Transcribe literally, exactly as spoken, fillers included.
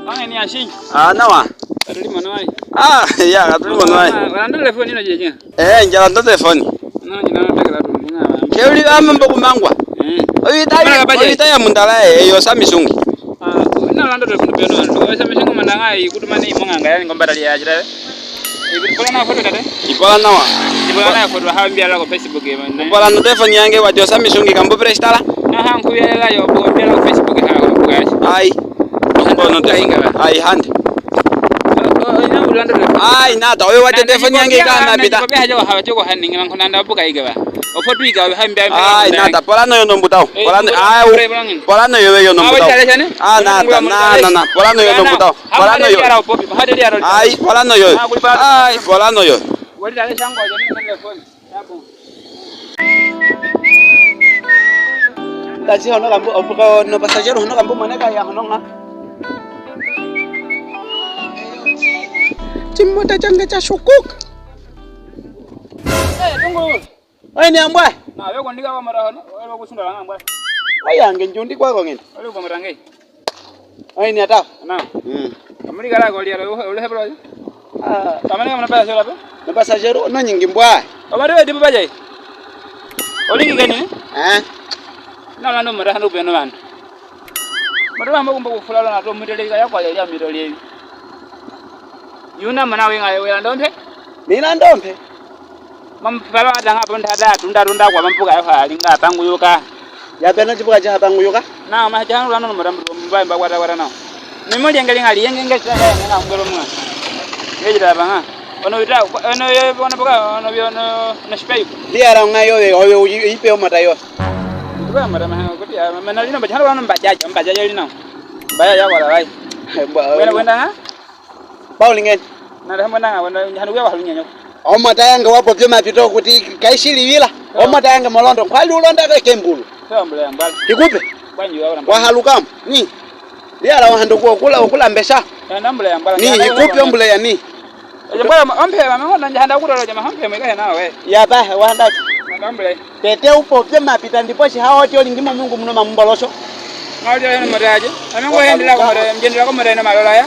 Mangeni ashing. Ah, nawa. Katuli mono ai. Ah, ya, katuli mono ai. Walanda telefoni ino jeje. Eh, ndjalanda telefoni. No, nyina no tekela tu, nyina. Ke uli ama mbo kumangwa. Eh. Oyi tali, oyi taya mundala, eh, yo Samsung. Ah, nalanda telefoni peno. Yo Samsung mandanga ikutumane imonganga yani ngomba tali ya jira. Ipola na foto tate? Ipola nawa. Ipola na foto ha mbiala ko Facebook e man. Ipola na telefoni yange wati yo Samsung kambo prestala. Na ha nkubiala yo bo mbiala ko Facebook ha ko. Ai. Bono te. Ai hande. Ai nata oyo wati telefoni yange kana pita. Ko be ha jo ha jo ko haningi man kunanda buka igaba. O foto igaba ha mbiala. Ai nata pola no yo no mbutao. Pola no ai. Pola no yo yo no mbutao. Ah nata na na na pola no yo no mbutao. Pola no yo. Ai, pola no yo. Ai, pola no yo. Tasi hono kambo, opuka no pasajero hono kambo maneka ya hono nga. Chimota change cha shukuka. Eh, tungu. Oye, ni ambwa. Na, we kondika kwa mara hono, we kusunda la ambwa. Oye, ange njundi kwa kongeni. Ole kwa mara nge. Oye, ni ata. Na. Mm. Kamuli kala ko lialo, ole hebro. Ah, kamane kamana pesa sera pe. Na pasajero no nyingi mbwa. Obare we dibu baje. Olingi keni? Eh. Na lando mara hando peno lando. Mara mbo kumbo kufulalo na to mutele ka ya kwa ya mitole. Yuna mana we nga we lando mpe. Ni lando mpe. Mampalo adanga ponda da tunda tunda kwa mampuka yo hali nga panguyuka. Ya pena chipuka cha panguyuka. Na ma jang lano mara mba mba kwata kwata na. Ni mo lienge linga lienge nge sa ya nga ngwelo mwa. Ye jira banga. Ono ita ono yo ono boka ono yo no no spayu. Liara nga yo yo ipe o mata yo. Kwa mara ma kuti ya mana lino ba jalo mba jaja mba jaja lino. Mba ya ya wala lai. Wena wena ha? Paulo ngeni. Na da mwana nga wena hanu wa halu nyenyo. Omata yange wapo pye mapito kuti kaishili wila. Omata yange molondo. Kwali ulonda ke kembulu. Sio mbele ya mbali. Ikupe? Kwa nyu wa mbali. Wahalukamu. Ni. Liala wahando ku okula okula mbesa. Ya na mbele ya mbali. Ni ikupe ombele ya ni. Mbali ompe mama ngona njahanda kutola jama hampe mweka na we. Ya ba wahanda. Na mbele. Tete upo pye mapita ndipo shi haoti oli ngimo mungu muno mamumbolosho. Ngao jale no mataje. Amengo hendela ko mataje, mjendela ko mataje na malola ya.